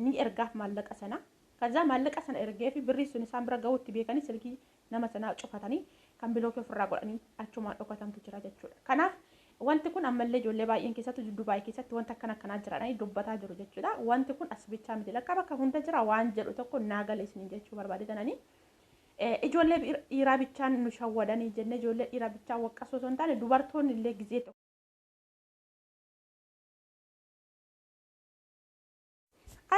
Ni ergaaf maallaqa sana. Kazaa maallaqa sana ergee fi birrii sun isaan bira gahuutti beekanii silkii nama sanaa cufatanii kan bilookii ofirraa godhanii achumaan dhokatantu jira jechuudha. Kanaaf wanti kun ammallee ijoollee baay'een keessattuu Dubaay keessatti wanta akkana akkanaa jiradhanii dubbataa jiru jechuudha. Wanti kun as bichaa miti, lakka bakka hunda jira waan jedhu tokko naa gale isiniin jechuu barbaadetananii. Ijoollee dhiiraa bichaan nu shawwadanii jennee ijoollee dhiiraa bichaan waqqasoo osoo hin taane, dubartoonni illee gizee tokko.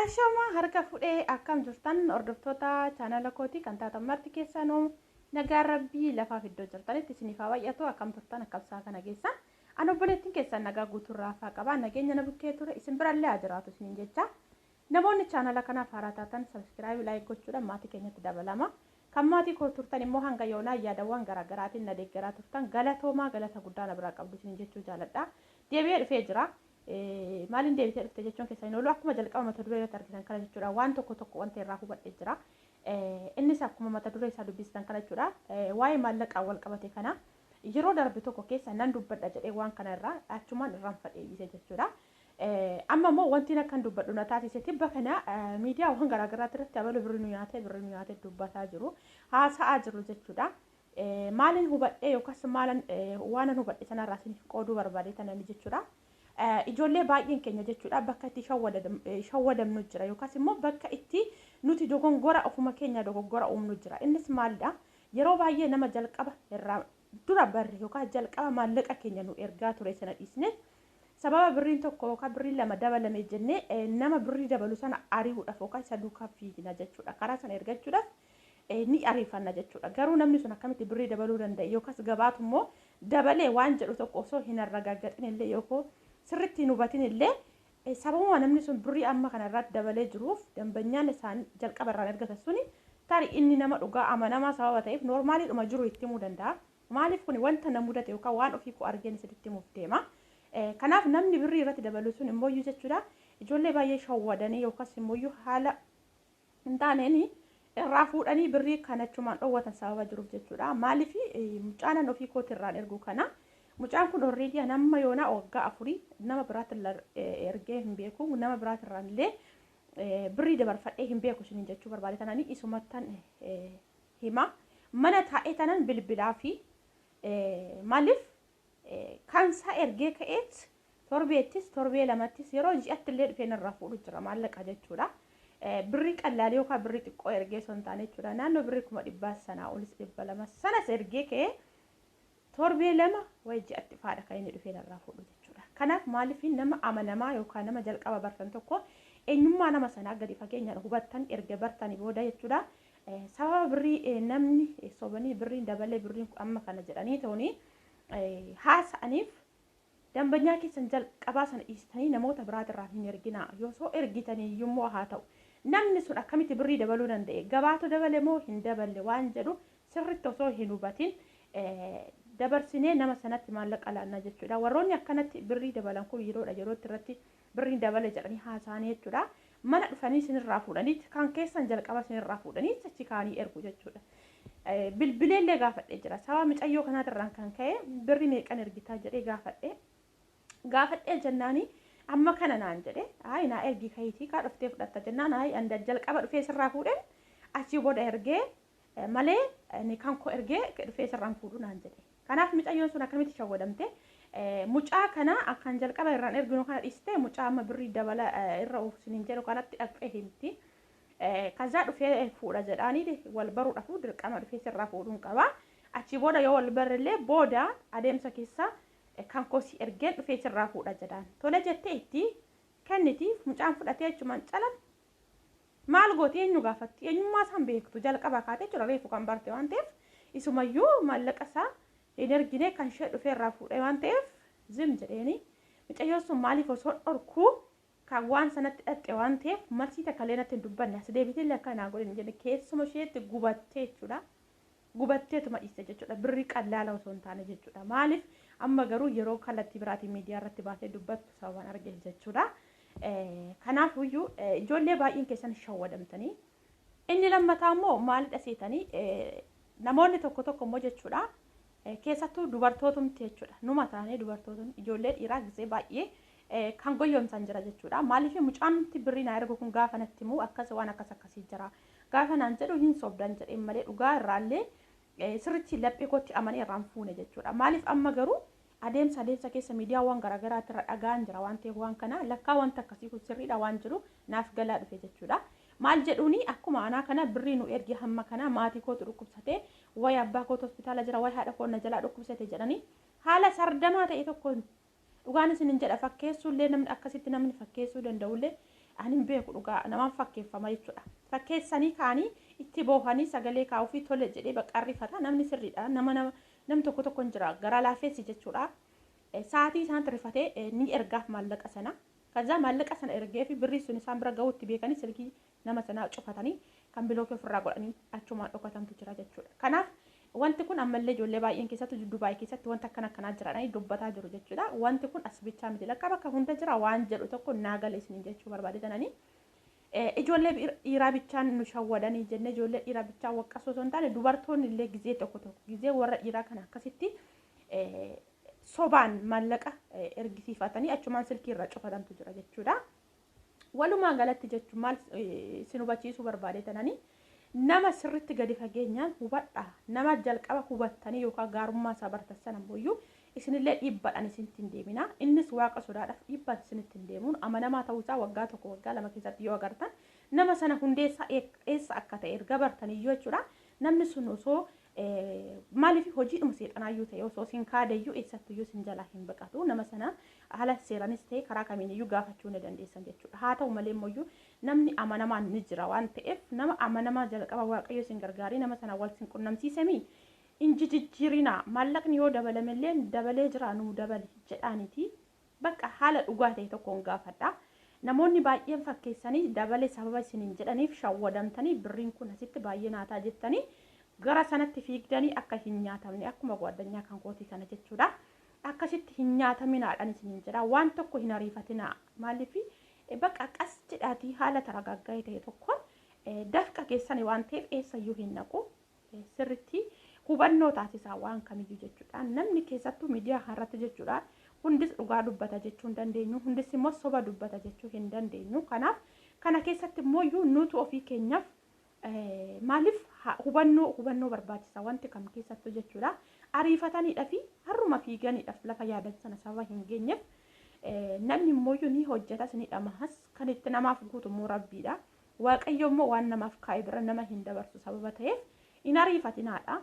Ashama, harka fudhee, akkam jirtan hordoftoota chaanala kootii kan taatan marti keessanuu? Nagaan Rabbii lafaaf iddoo jirtanitti isiniif haa baay'atu. Akkam turtan? Akkam isaa kana keessan? An obboleettiin keessan nagaa guutuurraa hafaa qaba, nageenya na bukkee ture, isin birallee haa jiraatu isiniin jecha. Namoonni chaanala kanaaf haaraa taatan subscribe, like gochuudhaan maatii keenyatti dabalama. Kan maatii koo turtan immoo hanga yoonaa yaadawwan garaagaraatiin na deeggaraa turtan, galatoomaa, galata guddaa na biraa qabdu isiniin jechuu jaaladha. Deebi'ee dhufee jira. Maaliin deebitee dhufte jechuun keessa hin oolu. Akkuma jalqaba mata duree irratti argitan kana jechuudha, waan tokko tokko wanta irraa hubadhe jira. Innis akkuma mata duree isaa dubbistan kana jechuudha, waa'ee maallaqaan wal qabate kana yeroo darbe tokko keessa nan dubbadha jedhee waan kana irraa achumaan irraanfadhee dhiise jechuudha. Amma immoo wanti akkan dubbadhu na taasise, tibba kana miidiyaawwan garaagaraatti irratti abalu birri nu nyaatee, birri nu nyaatee dubbataa jiru, haasa'aa jiru jechuudha. Maalin hubadhee yookaas maalan waanan hubadhe sanarraa isiniif qooduu barbaade tanani jechuudha. Ijoollee baay'een keenya jechuudha, bakka itti shawwadamnu jira, yookaas immoo bakka itti nuti dogongora ofuma keenya dogoggora uumnu jira. Innis maalidha? Yeroo baay'ee nama jalqaba irraa dura barre yookaan jalqaba maallaqa keenya nu ergaa ture sana dhiisne, sababa birriin tokko yookaan birriin lama dabalame jennee nama birrii dabalu sana ari'uudhaaf yookaan isa duukaa fiigna jechuudha. Karaa sana ergachuudhaaf ni ariifanna jechuudha. Garuu namni sun akkamitti birrii dabaluu danda'e, yookaas gabaatu immoo dabalee waan jedhu tokko osoo hin arragaaggatin illee yookaan sirriitti hin hubatin illee, sababuma namni sun birrii amma kana irratti dabalee jiruuf, dambanyaan isaan jalqaba irraan ergatan suni tarii inni nama dhugaa amanamaa sababa ta'eef noormaaliidhuma jiru itti himuu danda'a. Maaliif kuni wanta na mudate yookaan waan ofii koo argeen isinitti himuuf deema. Kanaaf namni birrii irratti dabalu sun immoo jechuudha, ijoollee baay'ee shawwadanii yookaas immoo haala hin taaneen irraa fuudhanii birrii kanachumaan dhoowwatan sababa jiruuf jechuudha. Maaliif mucaanan ofii kooti irraan ergu kana, mucaan kun already amma yoonaa waggaa 4 nama biraatti ergee hin beeku, nama biraatti irraan illee birrii dabarfadhee hin beeku isiniin jechuu barbaade tananii isumattan hima. Mana taa'ee tanan bilbilaa fi maaliif kansaa ergee ka'eet torbeettis, torbee lamattis, yeroo ji'atti illee dhufee narraa fuudhu jira maallaqa jechuudha. Birrii qallaalii yookaan birrii xiqqoo ergee osoo hin taane jechuudha. Naannoo birrii 100,000 sanaa olis, 200 sanas ergee ka'ee torbee 2 wayi ji'atti faadha kan inni dhufee narraa fuudhu jechuudha. Kanaaf maaliif nama amanamaa yookaan nama jalqaba bartan tokko, eenyummaa nama sanaa gadi fageenyaan hubattan erga bartanii booda jechuudha. Sababa birrii namni sobanii birriin dabalee, birriin amma kana jedhanii ta'anii haasa'aniif, dambanyaa keessan jalqabaa sana dhiistanii namoota biraatirraa hin erginaa. Yoo soo ergitanii iyyuu haa ta'u, namni sun akkamitti birrii dabaluu danda'e, gabaatu dabale moo hin daballe waan jedhu sirritti osoo hin hubatin dabarsinee nama sanatti maallaqa laannaa jechuudha. Warroonni akkanatti birrii dabalan kun yeroodha yerootti irratti birriin dabale jedhanii haasa'anii jechuudha. Mana dhufanii isinirraa fuudhanii, kan keessan jalqaba isinirraa fuudhanii achi kaanii ergu jechuudha. Bilbileellee gaafadhee jira. Sababa micayyoo kanaatirraan kan ka'e birrii meeqan ergitaa jedhee gaafadhee. Gaafadhee jennaani amma kana naan jedhe. Ayi, naa ergi kayitii kaa dhuftee fudhatta jennaan, ayi, an jalqaba dhufee sirraa fuudheen achii booda ergee malee ni kan koo ergee dhufee sirraan fuudhu naan jedhe. Kanaaf micayyoon sun akkamitti shawwadamte, mucaa kana akkan jalqaba irraan erginu kana dhiistee mucaa amma birrii dabala irra oofsiniin jedhu kanatti dhaqxee himti. Kazaa dhufee fuudha jedhaanii wal baruudhaaf dirqama dhufee sirraa fuudhuun qaba. Achii booda yoo wal barrellee booda adeemsa keessa kan kosii ergeen dhufee sirraa fuudha jedhaan. Tole jettee itti kenniti, mucaan fudhatee achumaan calan. Maal gooti? Eenyu gaafatti? Eenyummaa isaan beektu, jalqaba kaatee jechuudha, reefu kan barte waan ta'eef isumayyuu maallaqa isaa hin ergine, kan ishee dhufee irraa fuudhee waan ta'eef zim jedheeni. Mucayyoon sun maaliif osoo dhorkuu kan waan sanatti dhaqxe waan ta'eef marsii takka illee natti hin dubbanne, as deebitee illee akka naa godhin jenne, keessuma isheetti gubattee jechuudha. Gubatteetuma dhiiste jechuudha. Birrii qallaala osoo hin taane jechuudha. Maaliif amma garuu yeroo kallattii biraatiin miidiyaa irratti baatee dubbattu sababaan argeef jechuudha. Kanaafuyyuu ijoollee baay'een keessan shawwadamtanii. Inni lammataa immoo maalidha seetanii, namoonni tokko tokko immoo jechuudha, keessattuu dubartootumti jechuudha. Numa taanee dubartootni ijoollee dhiiraa gisee baay'ee Kan goyyomsan jira jechuudha. Maaliif mucaanti birrii naa ergu kun gaafa natti himu akkas waan akkas akkasii jira. Gaafa naan jedhu hin sobdan jedheen malee dhugaa irraallee sirriitti laphee kootti amanee irraan fuune jechuudha. Maaliif amma garuu adeemsa keessa miidiyaawwan garaagaraatti irra dhagaan jira waan ta'eef waan kana lakkaa wanta akkasii kun sirriidha waan jiru naaf galaa dhufe jechuudha. Maal jedhuuni akkuma anaa kana birrii nu ergi hamma kana maatii kootu dhukkubsate, wayi abbaa kootu hospitaala jira, wayi haadha koo na jalaa dhukkubsate jedhanii haala sardamaa ta'e tokkoon dhugaan isin jedha fakkeessuullee namni akkasitti namni fakkeessuu danda'ullee ani hin beeku dhugaa namaan fakkeeffama jechuudha. Fakkeessanii kaanii itti boohanii sagalee kaa'uu fi tole jedhee baqqarrifata namni sirriidha nama nam tokko tokko hin jira garaa laafessi jechuudha. Sa'aatii isaan rifatee ni ergaaf maallaqa sana. Kaza maallaqa sana ergee fi birrii sun isaan bira gahuutti beekanii silkii nama sanaa cufatanii kan bilookii ofirraa godhanii achumaan dhokatantu jira jechuudha. Kanaaf wanti kun ammallee ijoollee baay'een keessatti Dubaay keessatti wanta akkana akkanaa jiran dubbataa jiru jechuudha. Wanti kun as bichaa miti lakka bakka hunda jira waan jedhu tokko naa gala isiniin jechuu barbaade tananii. Ijoollee dhiiraa bichaan nu shawwadanii jennee ijoollee dhiiraa bichaan waqqasoo osoo hin taane dubartoonni illee gizee tokko tokko gizee warra dhiiraa kana akkasitti sobaan maallaqa ergisiifatanii achumaan silkii irraa cufatantu jira jechuudha. Walumaa galatti jechuun maal isin hubachiisuu barbaade tananii nama sirritti gadi fageenyaan hubadha. Nama jalqaba hubattanii yookaan gaarummaa isaa bartan sana ammoo isinillee dhiibbaadhaan isinitti hin deemina. Innis waaqa sodaadhaaf dhiibbaan isinitti hin deemuun amanamaa ta'uusaa waggaa tokko waggaa lama keessatti yoo agartan nama sana hundeessaa eessa akka ta'e erga bartaniyyuu jechuudha. Namni sun osoo maaliif hojiidhuma seexanaayyuu ta'e osoo isin kaadeyyuu eessattuyyuu isin jalaa hin baqatu. Nama sana haala seeranis ta'e karaa kamiiniyyuu gaafachuu ni dandeessan jechuudha. Haa ta'u malee immoo namni amanamaan ni jira waan ta'eef nama amanamaa jalqaba waaqayyo isin gargaarii nama sana wal isin qunnamsiisemii inji jijjiirinaa maallaqni yoo dabalamellee dabalee jira nuu dabali jedhaaniiti bakka haala dhugaa ta'e tokkoon gaafadha. Namoonni baay'een fakkeessanii dabalee sababa isiniin jedhaniif shawwadamtanii birriin kun asitti baay'ee naataa jettanii gara sanatti fiigdanii akka hin nyaatamne akkuma gwaaddanyaa kan kootii kana jechuudha. Akkasitti hin nyaataminaadhaan isiniin jedha. Waan tokko hin ariifatinaa. Maaliif bakka qas jedhaatii haala taragaaggaa'ee ta'e tokkoon dafqa keessanii waan ta'eef eessayyuu hin naqu. Sirriitti hubannoo taasisaa waan kamiyyuu jechuudha. Namni keessattuu miidiyaa irratti jechuudha. Hundis dhugaa dubbata jechuu hin dandeenyu. Hundis immoo soba dubbata jechuu hin dandeenyu. Kanaaf kana keessatti immoo nutu ofii keenyaaf maaliif hubannoo barbaachisa wanti kam keessattuu jechuudha. Ariifataniidha fi harruma fiiganiidhaaf lafa yaadan sana sababa hin geenyeef namni immoo ni hojjetas ni dhamahas kan itti namaaf guutu immoo rabbiidha. Waaqayyo immoo waan namaaf kaa'e bira nama hin dabarsu sababa ta'eef hin ariifatinaadha.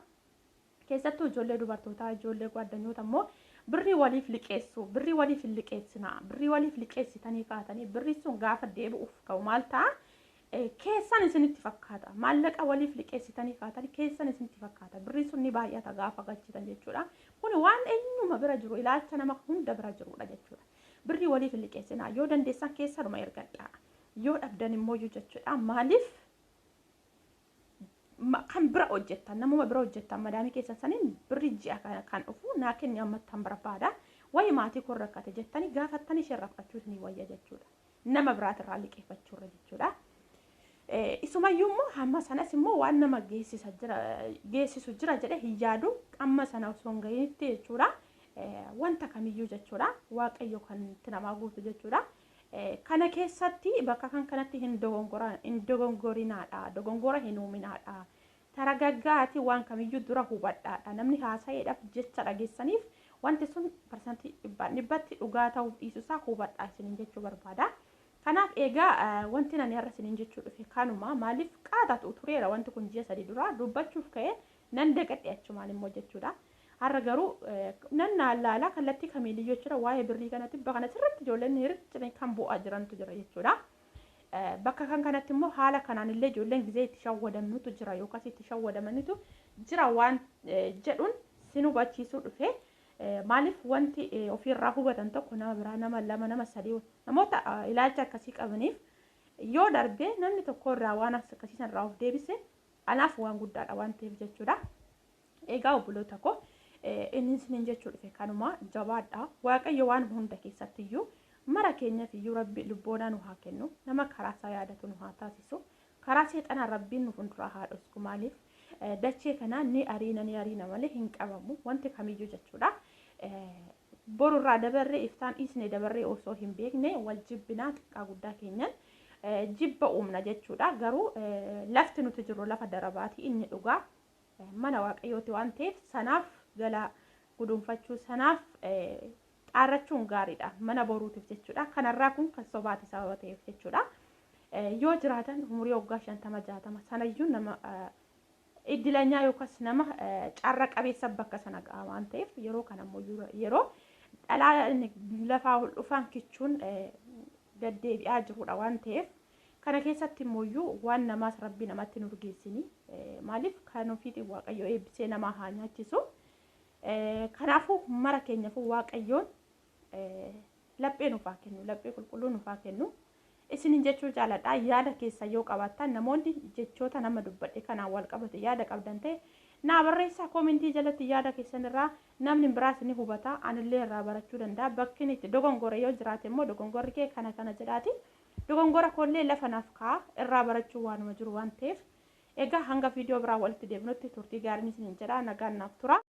Keessattuu ijoollee dubartootaa ijoollee gwaaddanyoota immoo birrii waliif liqeessu birrii waliif hin liqeessinaa birrii waliif liqeessitanii kaatanii birrii sun gaafa deebi'uuf ka'u maal ta'a? Keessan isinitti fakkaata. Maallaqa waliif liqeessitanii kaatanii keessan isinitti fakkaata. Birrii sun ni baay'ata gaafa galchitan jechuudha. Kun waan eenyuma bira jiru ilaalcha nama hunda bira jirudha jechuudha. Birrii waliif hin liqeessinaa. Yoo dandeessan keessanuma ergadhaa. Yoo dhabdan immoo jechuudha. Maaliif kan bira hojjettan namuma bira hojjettan madaamii keessan saniin birrii ji'a kan dhufu naa kenni ammattan barbaada. Wayi maatii koo rakkate jettanii gaafattanii ishee raffachuu ni wayya jechuudha. Nama biraatirraa liqeeffachuurra jechuudha. Isumayyuu immoo hamma sanas immoo waan nama geessisu jira jedhee hin yaadu amma sana osoo hin gahiinitti jechuudha. Wanta kamiyyuu jechuudha. Waaqayyo kan itti namaa guutu jechuudha. Kana keessatti bakka kan kanatti hin dogongorinaadha. Dogongora hin uuminaadha. Taragaggaati waan kamiyyuu dura hubadhaadha. Namni haasa'eedhaaf jecha dhageessaniif wanti sun parsantii 100% dhugaa ta'uu dhiisuusaa hubadhaa isiniin jechuu barbaada. Kanaaf egaa wanti ani har'a isiniin jechuu dhufe kanuma maaliif qaatatu tureera wanti kun ji'a 3 dura dubbachuuf ka'e nan dagadhe achumaan immoo jechuudha. Har'a garuu nan naallaalaa kallattii kamiiliyyuu jechuudha waa'ee birrii kanatti bakka kana sirriitti ijoolleen hiriirri kan bu'aa jirantu jira jechuudha. Bakka kan kanatti immoo haala kanaan illee ijoolleen gizee itti shawwadamnutu jira yookaas itti shawwadamanitu jira waan jedhuun sin hubachiisuu dhufe. Maaliif wanti ofiirraa hubatan tokko nama biraa nama lama nama sadii namoota ilaalcha akkasii qabaniif yoo darbe namni tokko irraa waan akkasii sanarraa of deebise anaaf waan guddaadha waan ta'eef jechuudha. Egaa obboloota koo inni isiniin jechuu dhufe kanuma jabaadha. Waaqayyo waan hunda keessattiyyuu mara keenyaaf iyyuu rabbi lubboonaa nu haa kennu. Nama karaa isaa yaadatu nu haa taasisu. Karaa seexanaa rabbiin nu fuulduraa haa dhosku. Maaliif dachee kanaa ni ariina malee hin qabamu wanti kamiyyuu jechuudha. Borurraa dabarree iftaan dhiisne dabarree osoo hin beekne wal jibbinaa, xiqqaa guddaa keenyan jibba uumna jechuudha. Garuu lafti nuti jirru lafa darabaati, inni dhugaa mana Waaqayyooti waan ta'eef sanaaf galaa guduunfachuu, sanaaf xaarrachuun gaariidha, mana boruutiif jechuudha. Kanarraa kun kan sobaati sababa ta'eef jechuudha. Yoo jiraatan umurii waggaa 50 60 sanayyuu nama iddilanyaa yookaas nama carra qabeessa bakka sana ga'a waan ta'eef, yeroo kana immoo yeroo dhalaa lafaa ol dhufaan kichuun gaddeebi'aa jirudha waan ta'eef, kana keessatti immoo waan namaas Rabbi namatti nu urgeessini. Maaliif, kan ofiitiin Waaqayyo eebbisee namaa haa nyaachisu. Kanaafuu mara keenyaafuu Waaqayyoon laphee nuuf haa kennu, laphee qulqulluu nuuf haa kennu isinin jechuu jaaladha. Yaada keessa yoo qabaattan, namoonni jechoota nama dubbadhe kanaan wal qabate yaada qabdan ta'e, naa barreessaa koomentii jalatti. Yaada keessan irraa namni biraas ni hubata, anillee irraa barachuu danda'a. Bakki itti dogongore yoo jiraate immoo dogongorri kee kana kana jedhaati dogongora koollee lafa naaf ka'a, irraa barachuu waanuma jiru waan ta'eef. Egaa hanga viidiyoo biraa walitti deebinutti turtii gaariin isinin jedha, nagaan naaf tura.